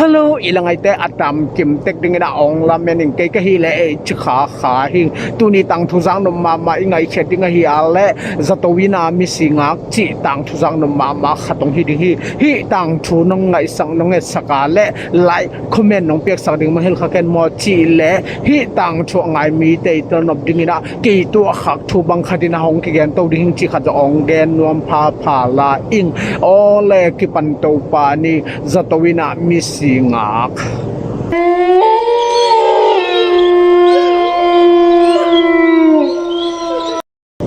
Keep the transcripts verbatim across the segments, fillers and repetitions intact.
Hello, i la ngaite a tam kim tek dingin a ong lamen in kei ka hi le ei ci kha kha hing. Tuni tangthu zak nop mahmah i ngaihkhiat ding ahi a le zato in a misingak cih tangthu zak nop mahmah khat ong hi ding hi. Hih tangthu nong ngaihsak nong etsak a le like comment nong piaksak ding mah hilh kha ken maw cih le hih tangthu a ngai mite i tel nop dingin a kei tuah khak thu bang khat in a hong kigen to ding hing cih khat zong ong gen nuam phapha la ing. Aw le kipan to pa ni zato in a misingak.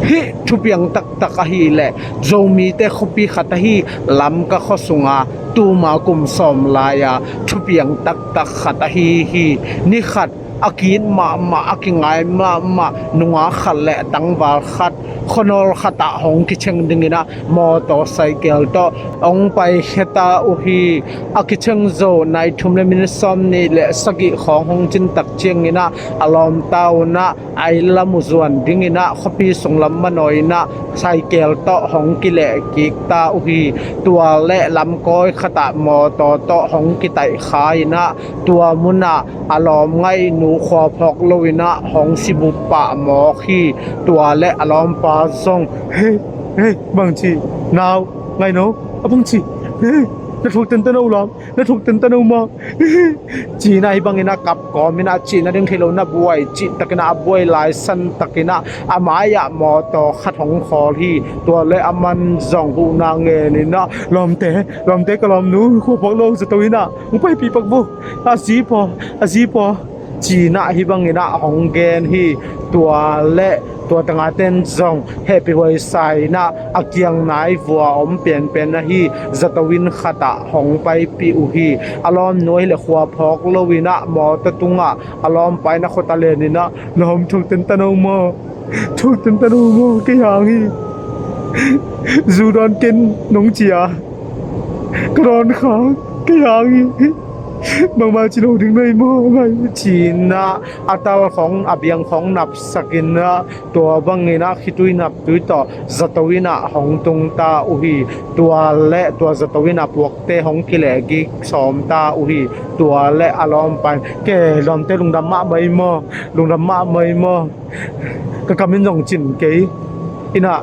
Hih thupiang taktak ahi le Zomite khuapi khat ahi Lamka khua sunga tuma kum sawm lai-a thupiang taktak khat ahi hi. Ni khat a kit mahmah a kingai mahmah nungak khat le tangval khat khuanawl khatah hong kicheng dingin a mawtaw saikel tawh hong paikhia ta uh hi. A kicheng zo nai thum le minit sawm nih le sagih khawng hong cin tak ciangin a a lawmta un a a inn lam uh zuan dingin a khuapi sunglam manawi in a saikel tawh hong kileh kik ta uh hi. Tua le lamkawi khatah mawtaw tawh hong kitaih kha in a tua munah a lawm ngaihnu khua phawk lo in a hong sibup pah mawk hi. Tua le a lawmpa zong, "Hei, hei, bangci, nau, ngaihnu, a bangci, hei, na thuk tenten uh lawm, na thuk tenten uh maw?" Ci-in a hih bangin a kap kawm in a cihna ding thei lo na buai cih takin a a buai lai san takin a a mai-ah mawtaw khat hong khawl hi. Tua le a man zong huhna ngen in a, "Lawmte, lawmte, ka lawmnu khua phawk lo zato in a hong paipih pak vo, a zi paw, a zi paw," ci-in a hih bangin a hong gen hi. Tua le tua tanga ten zong hehpih huai sa in a a kiang nai vua om penpen ahi zato inn khatah hong paipih uh hi. A lawmnu ahi le khua phawk lo in a mawtaw tungah a lawmpa in a khut a len in a, "Lawm, thuk tenten uh maw, thuk tenten uh maw, kei hang hi. Zu dawn ken nong ci a ka dawn kha, kei hang hi. Bangmah ci lo ding na hi maw, ngai," ci-in a a tal khawng a biang khawng napsak in a tua bangin a khitui naptui tawh zato in a hong tung ta uh hi. Tua le tua zato in a puakte hong kilehkik sawm ta uh hi. Tua le a lawmpa in, "Ke lawmte, lungdam mahmah hi maw, lungdam mahmah hi maw, ka kam in zong cin kei in a,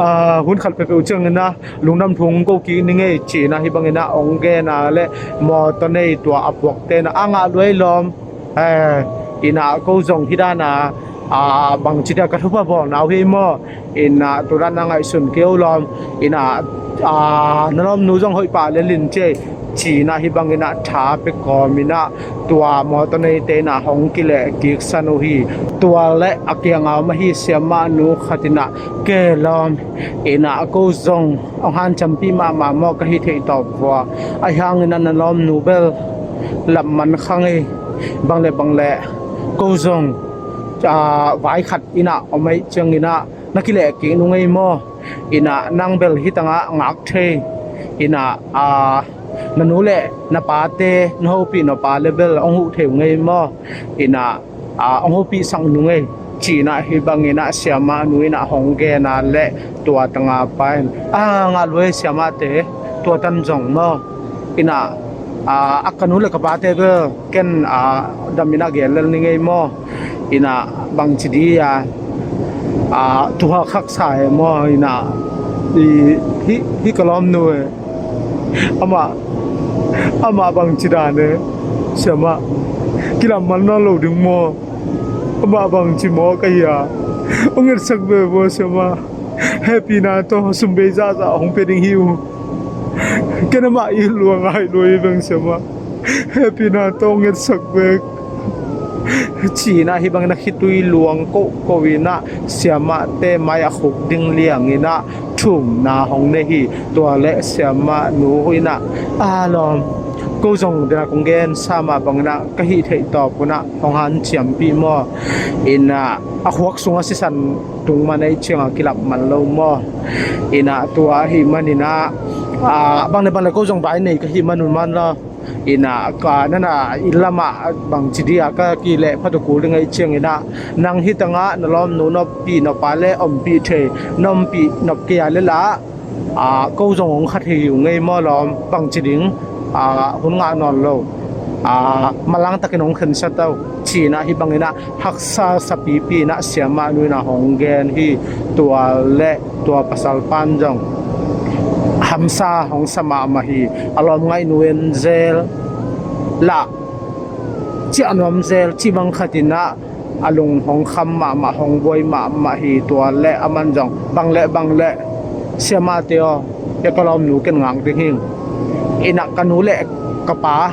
a, hun khat peuhpeuh ciangin a lungdam thu hong ko kik ning ei," ci-in a hih bangin a hong gen a le mawtaw nei tua a puakte in a, "A ngah lua ei lawm, eh, in a ko zong hih dan a, a, bangci dia ka thupha bawlna uh hi maw, in a tu dan a ngaihsun kei uh lawm, in a, a, na lawmnu zong hoih pah le lin ci ei," ci-in a hih bangin a tha pia kawm in a tua mawtaw neite in a hong kilehkik san uh hi. Tua le a kiangah om ahi siamah nu khat in a, "Ke lawm, in a ko zong hong hanciampih mahmah maw, ka hih theih tawp vua, ahi hangin a na lawmnu bel lamman kha ngei, bang le bang le ko zong, a, vai khat in a om ahih ciangin a na kilehkik nung ei maw, in a nang bel hih tangah ngak thei, in a, a, na nu le na pate na hopih nop a le bel hong huh thei uh ngei maw, in a, a, hong hopihsak nung ei," ci-in a hih bangin a siamah nu in a hong gen a le tua tanga pa in, "A ngah lua ei siamahte, tua tan zong maw, in a, a, a ka nu le ka pate bel ken, a, dam in a gel lel ning ei maw, in a bangci di a, a, tuha khaksa ei maw, in a, i, hih, hih ka lawmnu ei, amah, amah bangci dan ei, siamah, kilamman nawn lo ding maw, amah bangci maw ka hi a, hong etsak ve maw siamah, hehpihna tawh sum bei zahzah hong pia ding hi uh, ken amah it lua ngai lua hi veng siamah, hehpihna tawh hong etsak ve," ci-in a hih bangin a khitui luang kohkoh in a siamahte mai a khuk ding liang in a thumna hong nei hi. Tua le siamah nu in a, "A lawm, ko zong den a kong gensa mah bangin a ka hih theih tawp un a hong hanciampih maw, in a a khuak sungah sisan tung man ahih ciangah kilap man lo maw, in a tua ahih manin a, a, bang le bang le ko zong vai nei ka hih man un man law, in a ka nana inn lamah bangci di a ka kileh phat uh kul ding ahih ciangin a nang hih tangah na lawmnu na ompih nop a le ompih thei, na ompih nop kei a le lah, a, ko zong hong kha thei uh ngei maw lawm, bangci ding, a, hun ngah nawn lo, a, malang takin hong khensia ta uh, ci-in ah hih bangin ah haksa sapipi in ah siamah nu in ah hong gen hi. Tua leh tua pasal pan zong hamsa hong sa mahmah hi. A lawm ngaihnu en zel lah ciah nuam zel cih bang khat in ah a lung hong kham mahmah, hong buai mahmah hi. Tua leh aman zong bang leh bang leh, siamahte aw, e, ka lawmnu ken ngak ding hing. Inn ah ka nu leh ka pa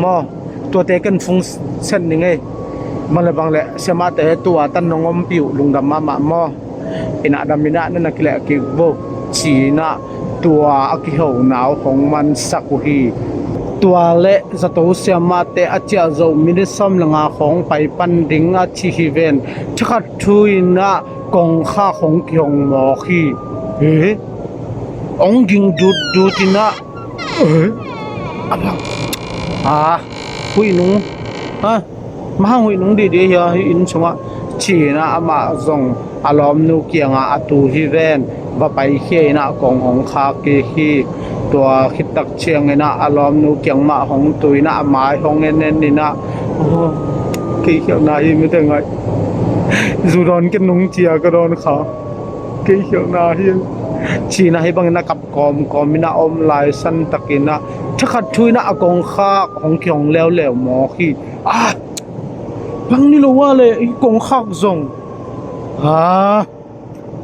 maw, tuate ken fung sen ning ei. Bang leh bang leh, siamahte, tua tan nong ompih uh lungdam mahmah maw. Inn ah dam in ah na na kileh kik bo, ci-in ah tua a kihona uh hong mansak uh hi. Tua leh zato siamahte a ciah zo minute sawm leh nga khawng pai pan ding a ci hi ven. Thakhat thu in ah kongkhak hong kihong mawk hi. He? Hong ging dutdut in ah, he? A bang, a, huih nung, ha? Mah hang huih nung dihdih hi a, hih inn sungah, ci-in ah amah zong a lawmnu kiangah a tu hi ven. Va paikhia in ah kong hong khak kik hi. Tua khit tak ciangin ah a lawmnu kiang mah hong tu in ah a mai hong en en in ah, oh, kei khialhna hi, mite ngaih. Zu dawn ken nung ci-a ka dawn kha. Kei khialhna hi, ci-in ah hih bangin ah kap kawmkawm in ah om lai san takin ah thakhat thu in ah a kongkhak hong kihong leuleu mawk hi. A, bang ni lo a leh, i kongkhak zong, a,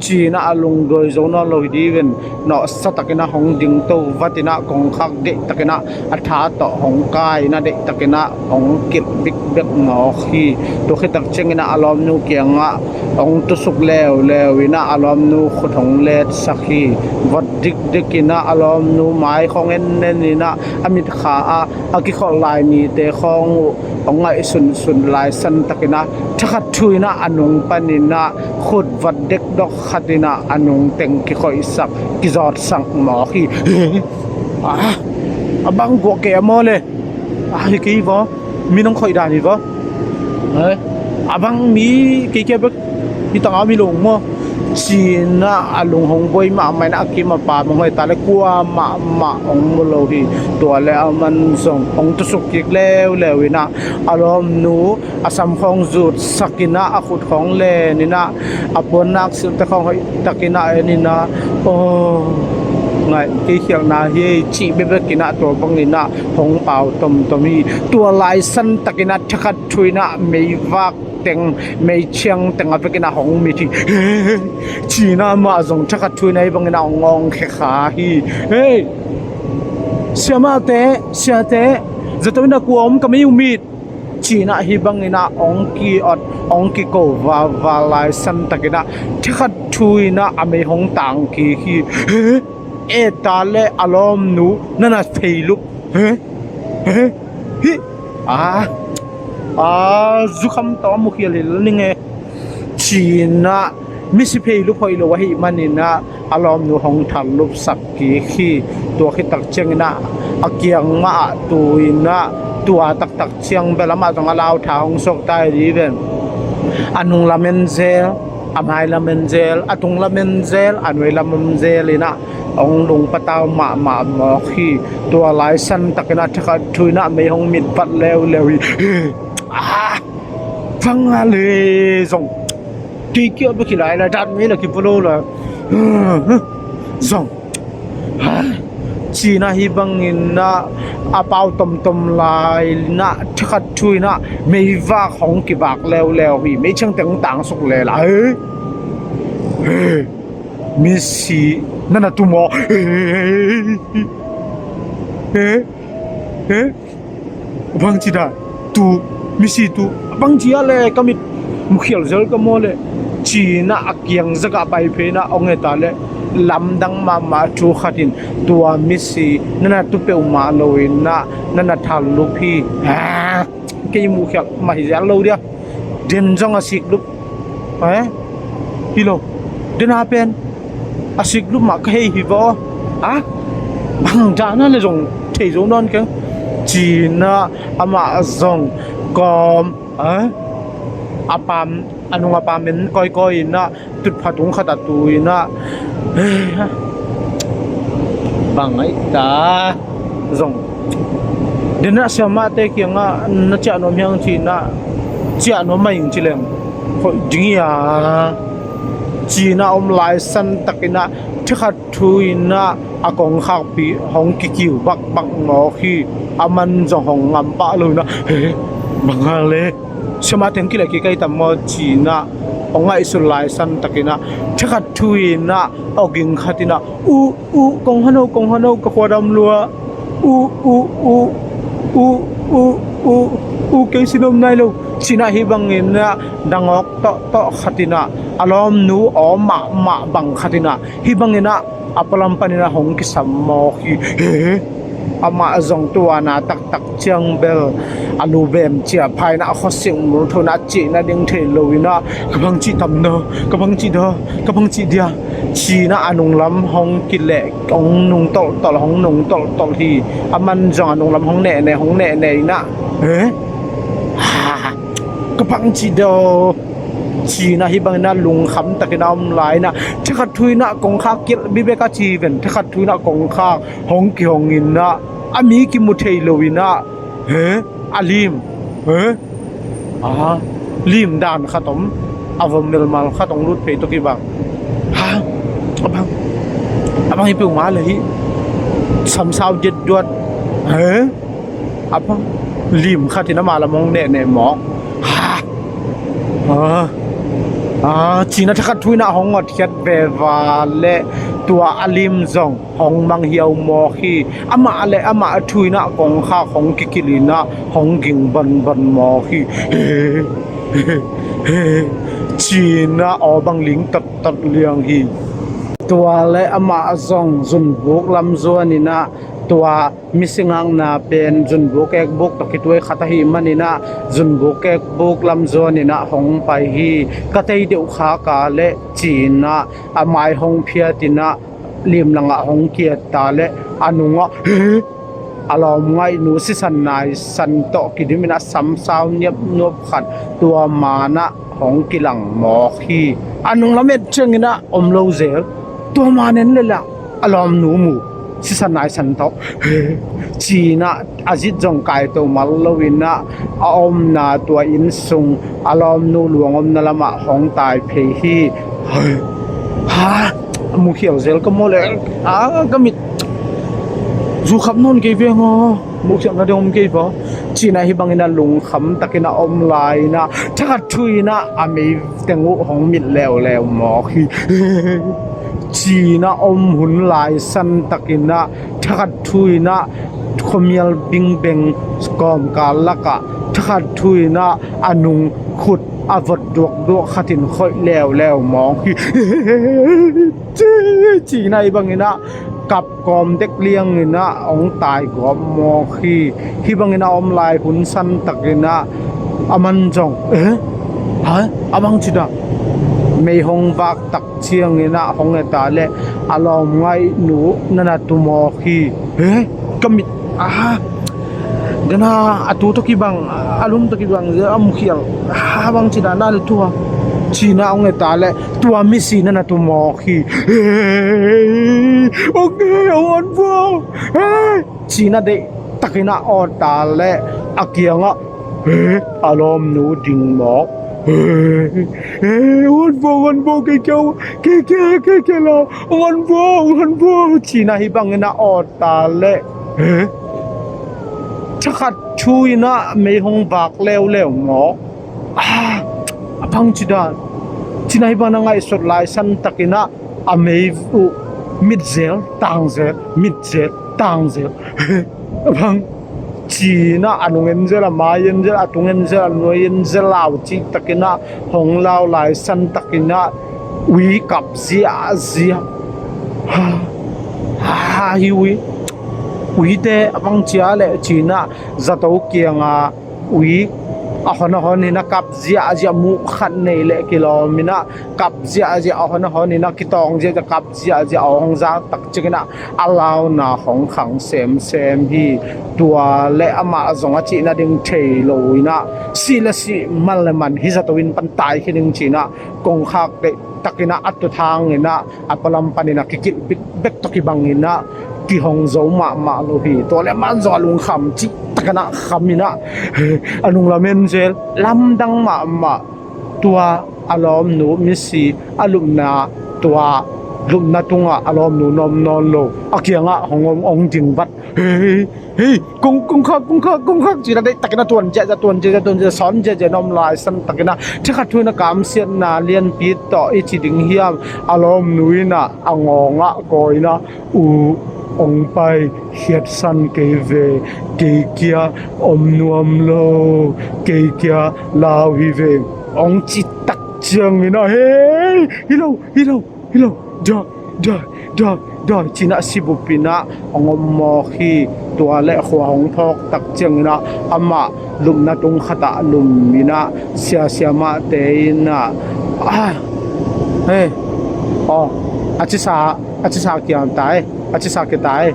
ci-in ah a lungduai zo nawn lo hi dih ven. Nawhsa takin ah hong dingto vat in ah kongkhak deih takin ah a tha tawh hong kai in ah deih takin ah hong kilh bikbek mawk hi. Tua khit tak ciangin ah a lawmnu kiangah hong tusuk leuleu in ah a lawmnu khut hong letsak hi. Vot dikdik in ah a lawmnu mai khawng en en in ah a mitkha ah a kikholh lai nite khawng uh hong ngaihsunsun lai san takin ah thakhat thu in ah a nung panin ah khut vot dekdok khat in ah a nungteng kikhoihsak, kizawtsak mawk hi. A, a bang guah kei a maw le. A, hi kei vaw, mi nong khoih dan hi vaw. A bang mi kei kia bek hi tangah mi lo maw, ci-in ah a lung hong buai mahmah in ah a kim a pam hong hoih ta leh kua mahmah hong mu lo hi. Tua leh aman zong hong tusuk kik leuleu in ah a lawmnu a sam khawng zutsak in ah a khut khawng len in ah a puannak silhte khawng hoih takin ah en in ah, aw, ngaih, kei khialhna hi ei, cih bekbek in ah tua bangin ah hong pau tomtom hi. Tua lai san takin ah thakhat thu in ah meivak teng, meiciang teng a vekin ah hong mit hi, ci-in ah amah zong thakhat thu in ah hih bangin ah hong awngkhia kha hi. Hei, siamahte, siate, zato in ah kua om ka mei uh mit, ci-in ah hih bangin ah hong ki-ot, hong kiko vava lai san takin ah thakhat thu in ah a mei hong tang kik hi. He? E ta leh a lawmnu na na pheilup. He? He? Hi. A, a, zukham tawh a mukhial hi lo ning e, ci-in ah misi pheilup hoih lo ahih manin ah a lawmnu hong thallupsak kik hi. Tua khit tak ciangin ah a kiang mah ah tu in ah tua taktak ciang bel amah zong a lau tha hong suak ta hi dih ven. A nung lam en zel, a mai lam en zel, a tung lam en zel, a nuai lam en zel in ah hong lungpatau mahmah mawk hi. Tua lai san takin ah thakhat thu in ah mei hong mit vat leuleu hi. A, bang a le zong, kei kia bek hi lai lai, dan mei la kipu lo la zong, ci-in ah hih bangin ah a pau tomtom lai in ah thakhat thu in ah meivak hong kivak leuleu hi. Meiciang teng hong tangsuk le lai. He? He? Misi na na tu maw? He? He? He? Bangci dan tu, misi tu, bangci a le ka mit mukhial zel ka maw le, ci-in ah a kiang zagah pai phei in ah hong et a leh lamdang mahmah thu khat in tua misi na na tu peuhmah lo in ah na na thallup hi. A, kei mukhial mah hi zel lo dia. Den zong a siklup. Eh? Hi lo. Den a pen a siklup mah ka hei hi vaw. A, bang dan a le zong thei zo nawn keng, ci-in ah amah zong kawm, eh? A pam, a nung a pam en kawikawi in ah tutpha tung khat ah tu in ah, bang aih ta zong, Denah siamahte kiangah na ciah nuam hiang ci-inah, ciah nuam mah ing ci leng, hoih ding hi a, ci-inah om lai santakinah thakhat thu inah a kongkhakpi hong kikiu bakbak mawk hi. Aman zong hong ngam pah lo inah, he, bang hang le, siamahte hong kileh kik ahi tam maw ci-inah hong ngaihsut lai santakinah thakhat thu inah awging khat inah, uh uh, kong hano, kong hano, ka khua dam lua, uh uh uh, uh uh uh uh, kei sin om nai lo, ci-inah hih banginah dangawk tawhtawh khat inah a lawmnu aw mahmah bang khat inah hih banginah a pualam paninah hong kisam mawk hi. He, amah zong tuana taktak ciang bel a lu bem ciah pha inah a khuasik multho inah a cih nading thei lo inah, ka bang cih tam na, ka bang cih da, ka bang cih dia, ci-inah a nunglam hong kileh, hong nung tolhtolh, hong nung tolhtolh hi. Aman zong a nunglam hong nehneh, hong nehneh inah, he, ha, ka bang cih da, ci-inah hih banginah lungkham takinah om lai inah thakhat thu inah kongkhak kilh bibek a ci ven, thakhat thu inah kongkhak hong kihong inah a mi kimu thei lo inah, he, a lim, he, a lim dan khat om, a vom melmal khat hong lut phei tawh kibang. Ha, a bang, a bang hi peuhmah le hih samsau diatduat, he, a bang, lim khat in amah lam hong nehneh mawk. Ha, a, a, ci-inah thakhat thu inah hong hotkhiat veva le tua a lim zong hong manghiau mawk hi. Amah le amah thu inah kongkhak hong kikilh inah hong ging banban mawk hi. He, he, he, ci-inah aw bang ling tattat liang hi. Tua le amah zong zunbuk lam zuan inah tua misi ngakna pen zunbuk kekbuk tawh kituai khat ahih maninah zunbuk kekbuk lam zuan inah hong pai hi. Ka tei deuh khak a leh ci-inah a mai hong phiat inah lim langah hong kiat ta leh a nungah, he, a lawm ngaihnu sisan naisan tawh kidim inah samsau niapnuap khat tua manah hong kilang mawk hi. A nunglam et cianginah om lo zel, tua man en leh lah a lawmnu mu, sisan naisan tawh, he, ci-inah a zit zong kaito mal lo inah a omna tua inn sung a lawmnu luang omna lamah hong tai phei hi. Ha, a mukhial zel ka maw le, a, ka mit zu khap nawn kei veng aw, mukhialna ding om kei va, ci-inah hih banginah lungkham takinah om lai inah thakhat thu inah a mei teng uh hong mit leuleu mawk hi. Ci-inah om hun lai santakinah thakhat thu inah khuamial bingbeng kawmkal lakah thakhat thu inah a nung khut a vot duakduak khat in khoih leuleu mawk hi. Ci-inah hih banginah kap kawm dek lianginah hong tai gawp mawk hi. Hih banginah om lai hun santakinah a man zong, eh? Ha? A bang ci dah? Mei hong vak tak cianginah hong et a leh a lawm ngaihnu na na tu mawk hi. Eh? Ka mit, ah, dena a tu tawh kibang, a lum tawh kibang, a mukhial, ah, bang ci dah na na tu a, ci-inah hong et a leh tua misi na na tu mawk hi. Hong, hong on vua, ci-inah deih takinah awt a leh a kiangah, he, a lawmnu ding mawk. He, he, hong on vua, hong on vua, kei kia, kei kia, kei kia la, hong on vua, hong on vua, ci-inah hih banginah awt a leh, he, thakhat thu inah mei hong vak leuleu mawk. Ah, a bang ci dah? Ci-inah hih banginah ngaihsut lai santakinah a mei uh mit zel, tang zel, mit zel, tang zel. A bang ci-inah a nung en zel, a mai en zel, a tung en zel, a nuai en zel, lau cih takinah hong lau lai santakinah ui kap ziahziah. Ha, ha, hi ui. Uite a bang ci a leh ci-inah zato kianga ui a hon a hon inah kap ziahziah, muh khat nei leh kilawm inah kap ziahziah, a hon a hon inah kitawng ziahziah, kap ziahziah, a hong zak tak cianginah a launa hong khang semsem hi. Tua le amah zong a cih nading thei lo inah sih le sih, man le man, hih zato inn pan taikhia ding ci-inah kongkhak deih takinah a tuthang inah a pualam paninah kikilh bikbek tawh kibang inah kihong zo mahmah lo hi. Tua le aman zong a lungkham cihtakin ah kham in ah a nung lamen zel, lamdang mahmah. Tua a lawmnu misi a lupna, tua lupna tungah a lawmnu na om nawn lo. A kiangah hong om, hong ding vat. Hei, hei, kong, kong khak, kong khak, kong khak, ci-in ah deihtakin ah tuan ziahziah, tuan ziahziah, tuan ziah, sawn ziahziah na om lai santakin ah thakhat thu-in ah kamsiatna lianpi tawh i ci ding hiam? A lawmnu in ah a ngawngah kawi-in ah, U, hong paikhiatsan kei ve, kei kia om nuam lo, kei kia lau hi ve, hong cih tak ciangin ah, hei, hi lo, hi lo, hi lo, dai, dai, dai, dai, ci-in ah sibup in ah hong om mawk hi. Tua le khua hong phawk tak ciangin ah amah lupna tung khatah lum in ah, sia, siamahte in ah, ah, hei, aw, a cisa, a cisa kiam tai, a cisa kia tai,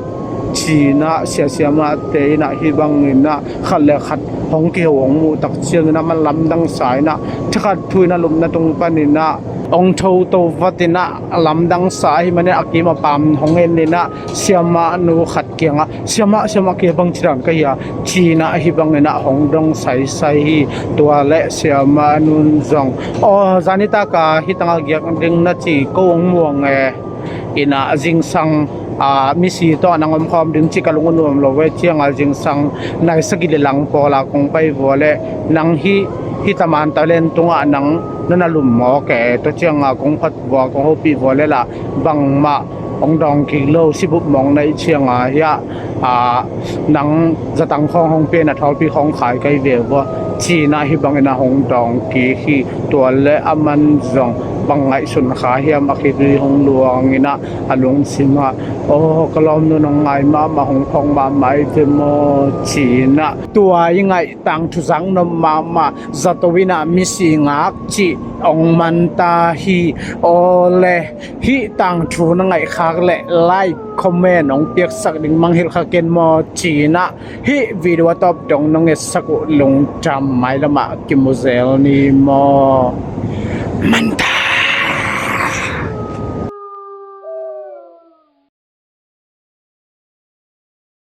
ci-in ah sia, siamahte in ah hih bangin ah khat le khat hong kiho, hong muh tak ciangin ah aman lamdangsa in ah thakhat thu-in ah lupna tung panin ah hong thoto vat in ah lamdangsa ahih manin a kim a pam hong en in ah siamahnu khat kiangah, siamah, siamah, kei bangci dan ka hia, ci-in ah hih bangin ah hong dong saisai hi. Tua le siamahnu in zong, aw, zani tak a hih tangah giak ding na ci, ko hong muang e. In ah zingsang, a, misi tawh nang omkhawm ding cih ka lung a nuam lo ve, ciang a zingsang nai sagih le lang pawl a kong pai vua leh nang hih, hih Taman Thailand tungah nang na na lum mawk e. Tua ciang a kong phat vua, kong hopih vua leh lah bangmah hong dawng kik lo, sibup mawk na hih ciang a hiah, a, nang zatang khawng hong pia in ah thawlpi khawng khai ka hi ve vua, ci-in ah hih bangin ah hong dawng kik hi. Tua le aman zong bang ngaihsun kha hiam, a khitui hong luang in ah a lungsim ah, aw, ka lawmnu nong ngai mahmah, hong phawk mahmah hi ve maw, ci-in ah tua i ngaih tangthu zak nop mahmah zato in ah misi ngak cih hong man ta hi. Aw le, hih tangthu na ngaihkhak leh like, comment hong piaksak ding mangngilh kha ken maw, ci-in ah hih video a tawp dong nong etsak uh lungdam. Mailamah kimu zel ni maw. Manta.